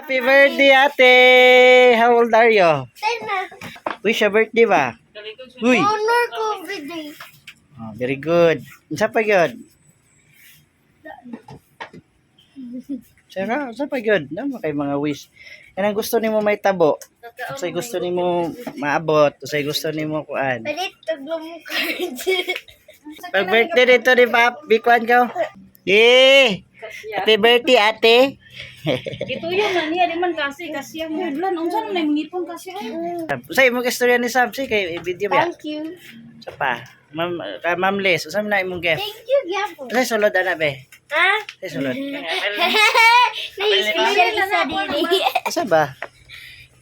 Happy birthday, ate! How old are you? 10 na. Wish a birthday ba? Uy! Honor ko everyday. Oh, very good. Unsa pa gyud? Sira, unsa pa gyud? Namo kay mga wish. Kanang gusto nimo may tabo. Unsay gusto nimo maabot, unsay gusto nimo kuan. Palit taglong card. Pag birthday dito ni Pap, bikuan ka. Eh! Happy birthday, ate. Ito yun na niya, di man kasi, kasi ang hudlan. Unsa man na ngipon kasi ay. Unsay imong istorya ni Sam? Sige, kay video ba? Thank you. Sa pa. Ma'am, ka Ma'am Liz, unsa man na imong gift? Thank you, Gabo. Unsay sulod ana be? Ha? Unsay sulod? Na-special isa dili. Asa ba?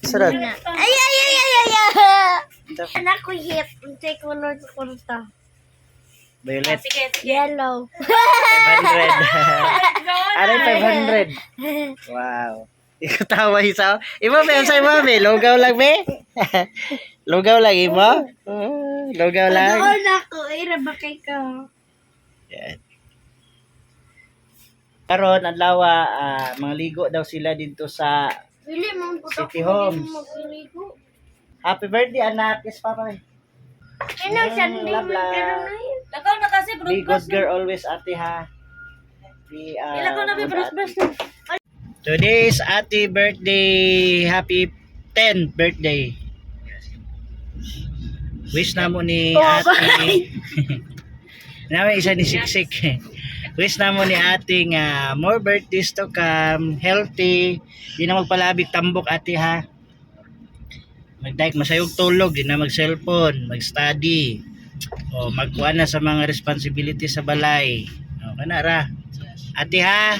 Sulod. Ay, ay, ay, ay, ay, ay. Anak ko hit. Unsay color sa kurta? Violet. Sige, sige. Yellow. 500. Aray, 500. Wow. Ikaw tawa isa. Imo be, unsay mo be? Lugaw lang be? Lugaw lang imo? Ah, lugaw lang. Doon ako. Ay, rabakay ka. Yan. Karon adlaw mga ligo daw sila dito sa Dili, man po City Homes. Magligo. Happy birthday, anak. Yes, papa. Ano, Sunday Love, man love. karon na yun. Lakaw na kasi, Be good girl always, ate ha. Be, Ilakaw na, be, good brush, ate. Today is ate birthday. Happy 10th birthday. Wish na mo ni ate. Namin isa ni Siksik. Wish na mo ni ate nga more birthdays to come. Healthy. Di na magpalabig tambok ate ha. Magdaik masayog tulog, di na mag-cellphone, mag-study. O magkuha na sa mga responsibility sa balay. O kana ra. Ate ha,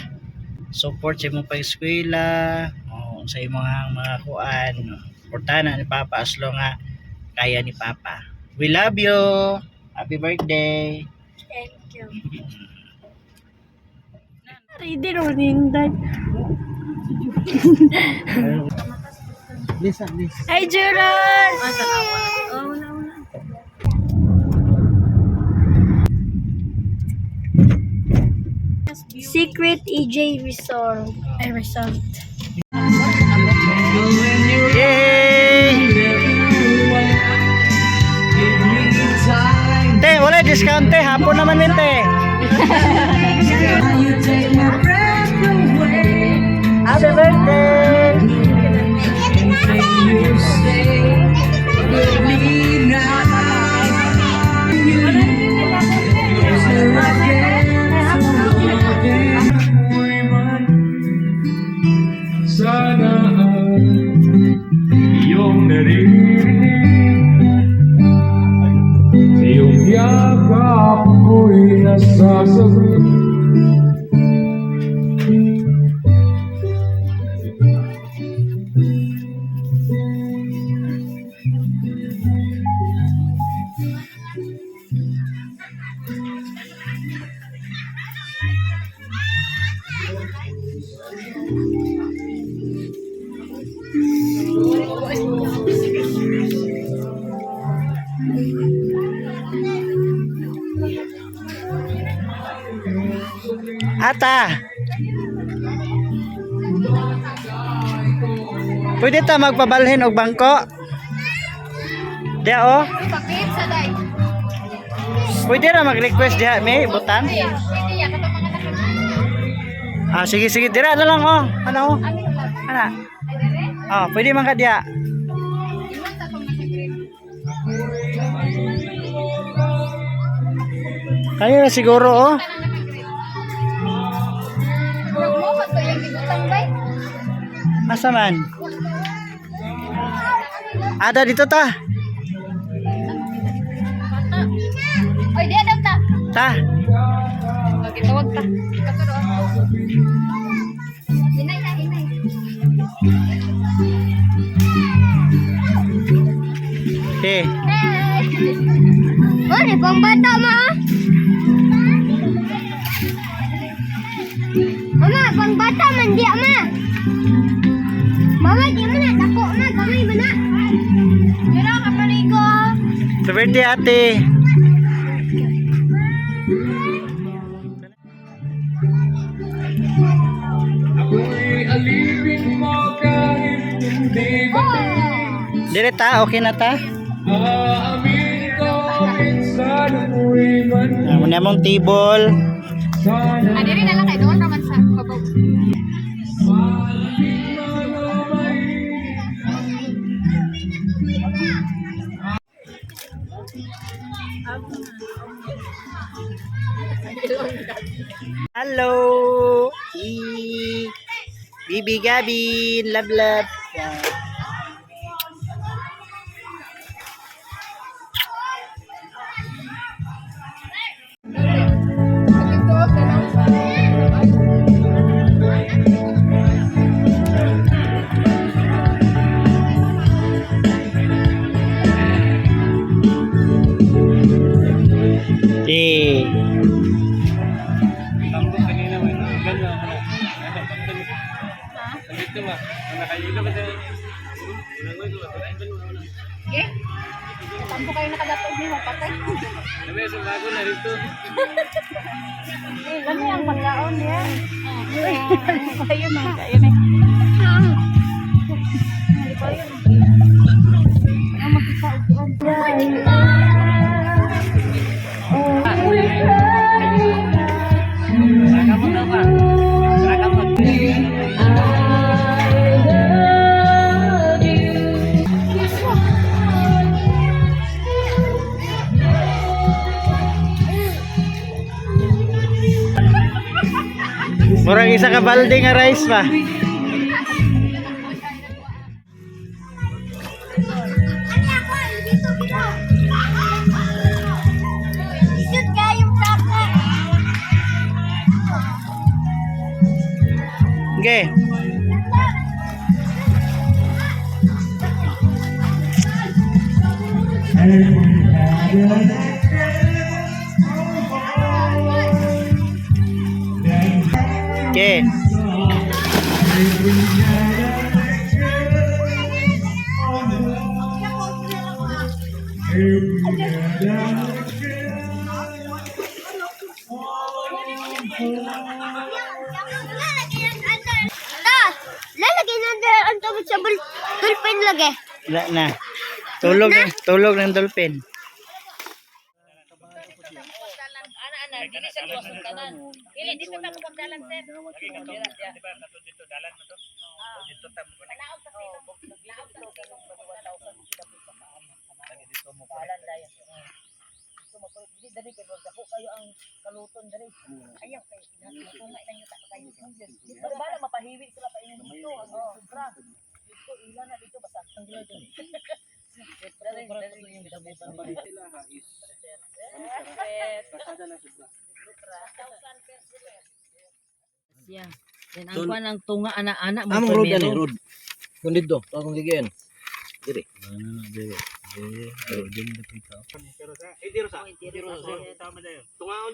support sa imong pag-eskwela, o sa imong mga kuan. Suportahan na ni Papa as long nga kaya ni Papa. We love you. Happy birthday. Thank you. Ready rolling dad. Lisa, Lisa. Hi, Juron! Oh, wala, wala. Secret EJ Resort. Ay, Resort. Yay! Te, wala discount te. Hapon naman yun te. Happy birthday! Sana ay iyong naririnig. Sa iyong yakap ako'y nasasabi. Ata! Pwede ta magpabalhin og bangko? Diya oh. Pakit sa day. Pwede ra mag-request diha may butang. Pwede ya, katong mga naka. Ah, sige sige, dira na lang oh. Ano oh? Ana. Ah, pwede man ka diha. Ingon ta kung naka-green. Kaya na siguro oh. Tanang naka-green. Murag mo man to yung gibutang bay. Asa man? Ada dito ta. Oy, di daw ta. Ta. Magitawag ta. Katuro. Hinay na, hinay. Eh, Ore, pambata ma. Mama, pangbata man di ma. Mama, di man na dako ma, gamay man na. Pero kapaligo. Happy birthday, ate. Ako'y alipin mo. Dire ta, okay na ta. Aamin ko minsan ako'y mali. Ah, muna mong table. Sana Ah, diri na lang kay doon raman sa babaw. malapit man o may Hello. E. Bibi Gabin, love love. Yeah. Eh. Okay? Tampo kayo nakadatog ni mo patay. Eh, lami ang pagkaon niya. Ayun na, ayun eh. Murag isa ka balde nga rice pa. Ano ako? Dito, dito. Isod kayong plaka. Okay. Okay. Ta, lalagay na ang tubig sa dolphin lagi. Wala na. Tulog na, tulog ng dolphin. Yeah. Then ang kuan ang tunga ana-ana mo Among road primero. ani road. Kun didto, akong gigian. Diri.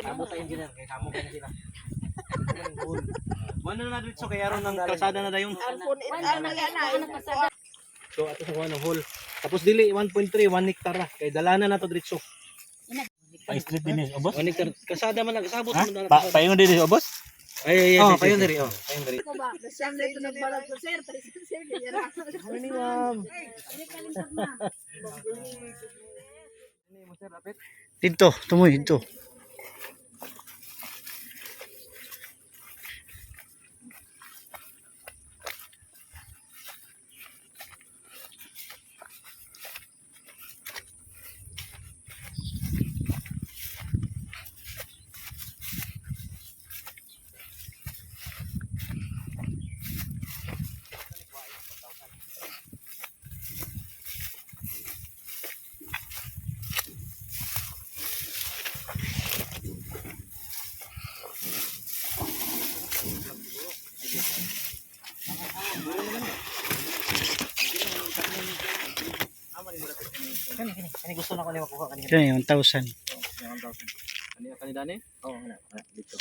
Amo ta engineer kay kamo kay sila. Wala na dito kay aron ng kalsada na dayon. So ato sa kuha ng hole. Tapos dili 1.3 1 hektar ra kay dalana na to diretso. Pa-street din is ubos? 1 hektar kalsada man lang kasabot man na. Pa paingon din is ubos? Ay ay ay. Oh, payon diri oh. Payon diri. Dito, tumoy dito. Kani kani kani gusto na ko ni makuha kani. Kaya yung 1,000. Kani kani dani? Oh, ana ana dito.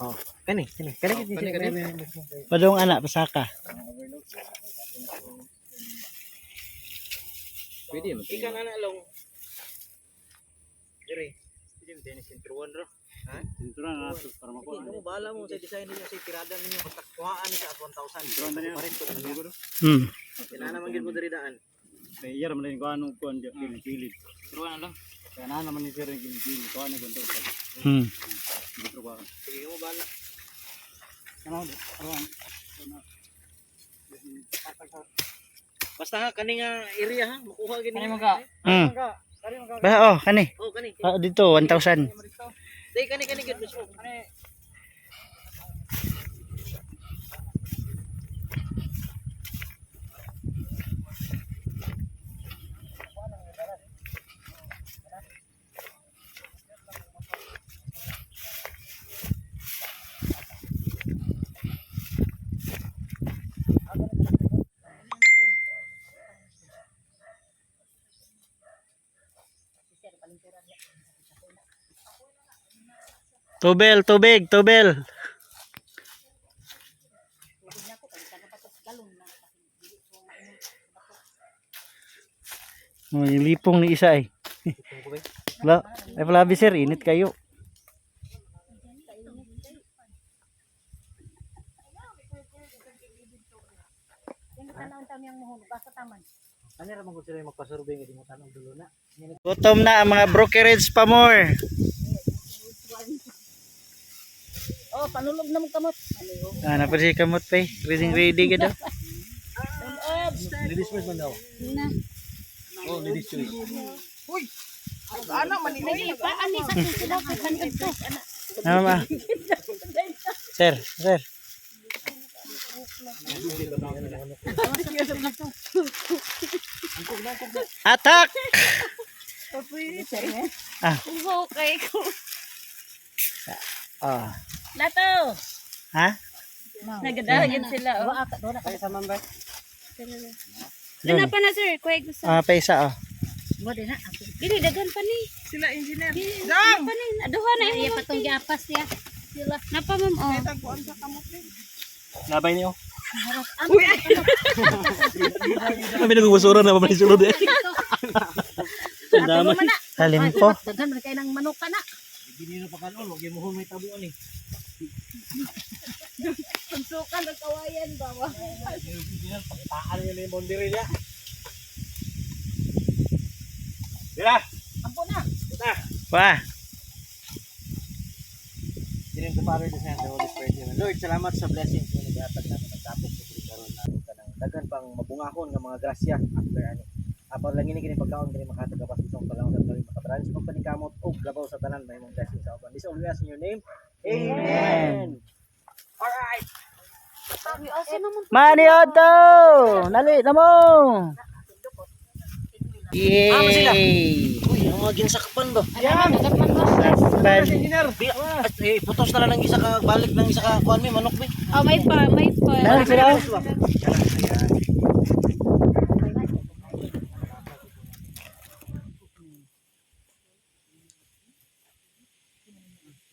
Oh, kani kani kani kani kani. Padong anak, pasaka. Pwede man. Ikan ana long. Diri. Ha? Sige, kamo bahala mo sa design ninyo sa tirada ninyo basta kuhaan ni sa at 1,000. Parin ko na niya. Kinana man gyud mo diri daan. Sige, kamo bahala. Basta ha kani nga area ha, makuha gini. Kani ka. Ba oh, kani. Oh, kani. Ah, dito 1,000. Dai kani kani gyud mismo. Tubel, tubig, tubel. Oh, yung lipong ni isa eh. Wala. Ay palabi sir, init kayo. Ani ra man gud sila yung magpa-survey nga di mo tanong dulo na. Gutom na ang mga brokerage pa more. Oh, panulog na mo kamot. Ah, napad siya kamot pa eh. Ready ready ka daw. Ladies first man daw. Na. Oh, ladies choice. May pa ani sa sila kay kanid to. Ano ma? Sir, sir. Attack! Ah. Okay ko. Ah. Lato. Ha? Nagadagan sila oh. Ay sa man ba? Duna pa na sir, kuy gusto. Ah, paisa oh. Dili dagan pa ni. Sila engineer. Dang. Pa ni, duha na imo. Patong giapas siya. Sila. Napa ma'am oh. Labay niyo. Kami nagubasura na pa sulod eh. Ang dami. Talimpo. Daghan man kay nang manok ka na. Ginino pa kanon, wag mo may tabuan eh. Pagsukan ng kawayan ba wa. Pakitaan niyo na yung boundary niya. Dira. Wah. In the name of the Father, the Son, and the Holy Spirit. Amen. Lord, salamat sa blessings nga naghatag nato nagtapok sa diri karon nato kanang daghan pang mabungahon nga mga grasya after ani. Apan lang ini kini pagkaon kini makahatag ka sa isang palawan at kami makabranch og paningkamot og labaw sa tanan mahimong blessing sa uban. This all we ask in your name. Amen. Alright. Money Otto! Nali na mo! Yay! Uy, ang mga ginsakpan ba? Sakpan. Bi, eh, putos na lang ng isa ka balik ng isa ka kuan mi manok mi. Oh, may pa, may pa. Nali sila oh.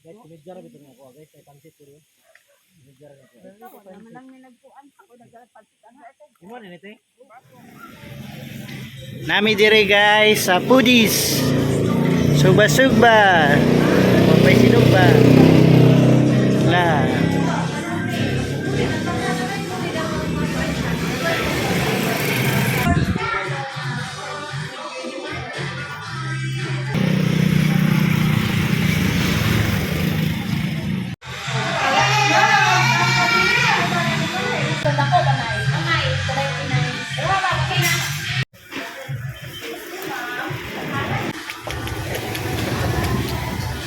Guys, kumidya ra bitaw ako, guys, ay pansit ko rin. Kumidya ra ko. Imo ni nite? Nami dire guys sa Pudis. Sugba-sugba. May sinugba. La.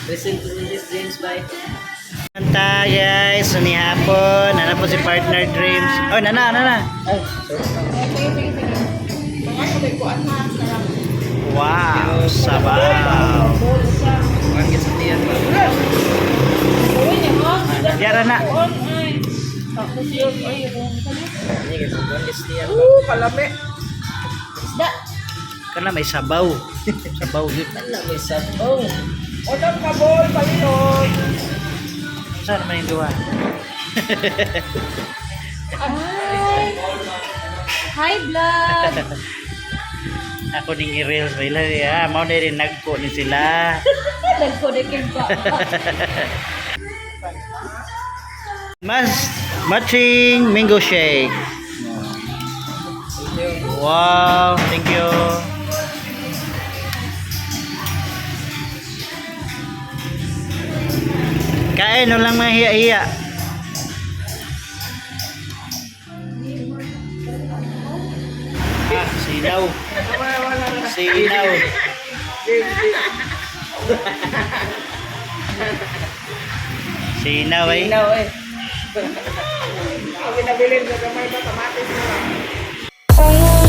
Listen to this James bye. Kanta guys, so ni hapon, nana po si Partner Dreams. Oh, nana, nana. Ay, sorry. Wow, sabaw. Yara na. Kana may sabaw. Sabaw yun. Kana may sabaw. Otang kabol, palihog. Saan naman yung duha? Hi vlog. Ako ning i-reels ba ila ah, mao na rin nagko ni sila. Dagko de kimba. Mas matching mango shake. Wow, thank you. Kain, walang mga hiya-hiya. Ah, sinaw. Sinaw. Sinaw eh. Sinaw eh. Ang ginabilin sa gamay ba, kamatis na lang.